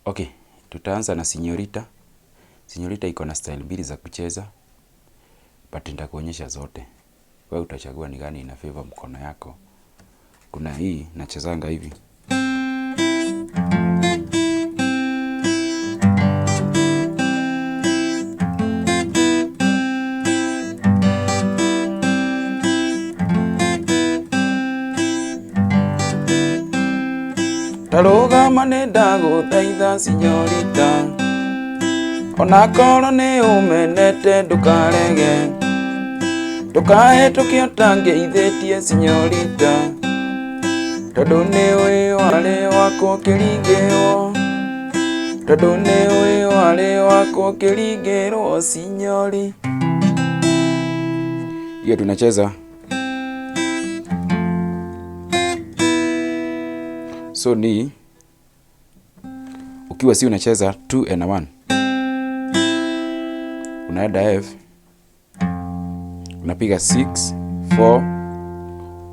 Okay, tutaanza na Sinyorita. Sinyorita iko na style mbili za kucheza, but nitakuonyesha zote. Wewe utachagua ni gani ina favor mkono yako. Kuna hii nachezanga hivi. Tarũgama nĩndagũthaitha sinyorita, onakorwo nĩ ũmenete ndũkarege, ndũkahĩtũke ũtangeithĩtie sinyorita, tondũ nĩũĩ warĩ wakwa ũkĩringĩrwo, tondũ nĩũĩ warĩ wakwa ũkĩringĩrwo sinyori. Hiyo tunacheza. So ni ukiwa si unacheza 2 and 1, unaenda F, unapiga 6 4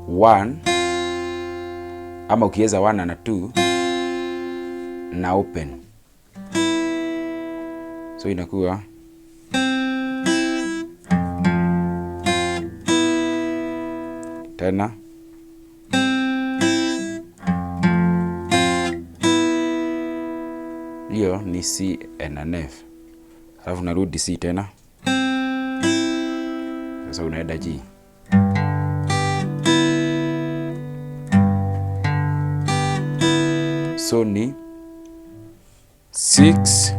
1, ama ukiweza 1 na 2 na open, so inakuwa tena hiyo ni C and F, alafu narudi C tena. Sasa unaenda G. So ni 6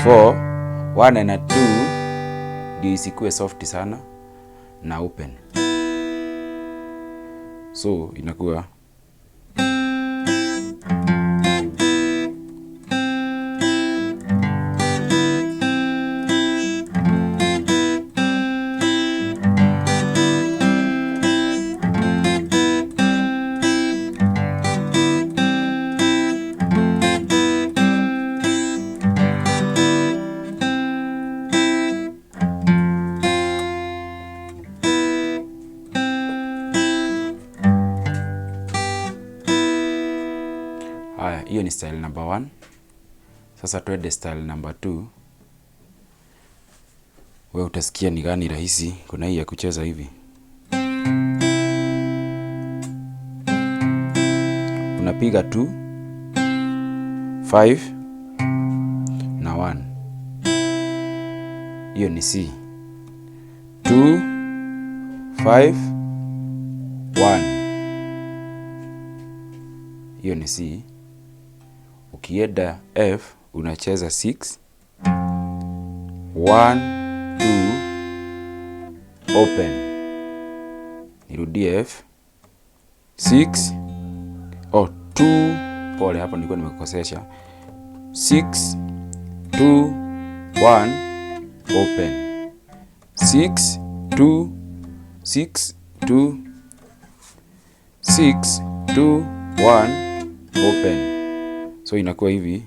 4 1 na 2 ndio isikue soft sana na open, so inakuwa haya. Hiyo ni style number 1. Sasa twende style number 2. We utasikia ni gani rahisi. Kuna hii ya kucheza hivi, unapiga 2 5 na 1, hiyo ni C. 2 5 1, hiyo ni C. Ukienda F unacheza 6 1 2 open. Nirudie F 6 oh 2, pole hapo nilikuwa nimekosesha. 6 2 1 open, 6 2 6 2 6 2 1 open. So inakuwa hivi.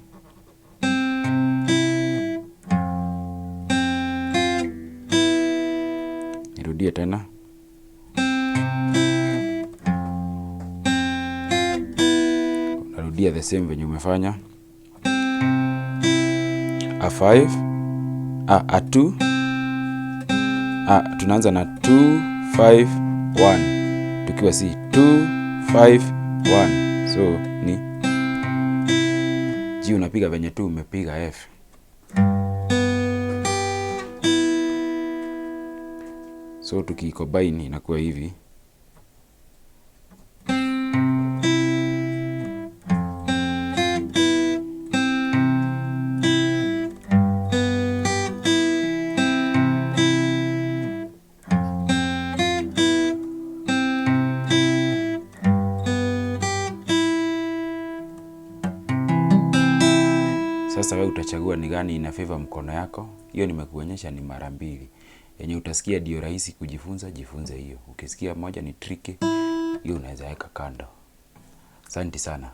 Nirudie tena. Unarudia the same venye umefanya. A5, A2, tunaanza na 2 5 1 tukiwa C 2 5 1, so ni G unapiga venye tu umepiga F. So tukicombine inakuwa hivi. Sasa wewe utachagua ni gani ina favor mkono yako. Hiyo nimekuonyesha ni mara mbili. Yenye utasikia ndio rahisi kujifunza, jifunze hiyo. Ukisikia moja ni tricky, hiyo unaweza weka kando. Asante sana.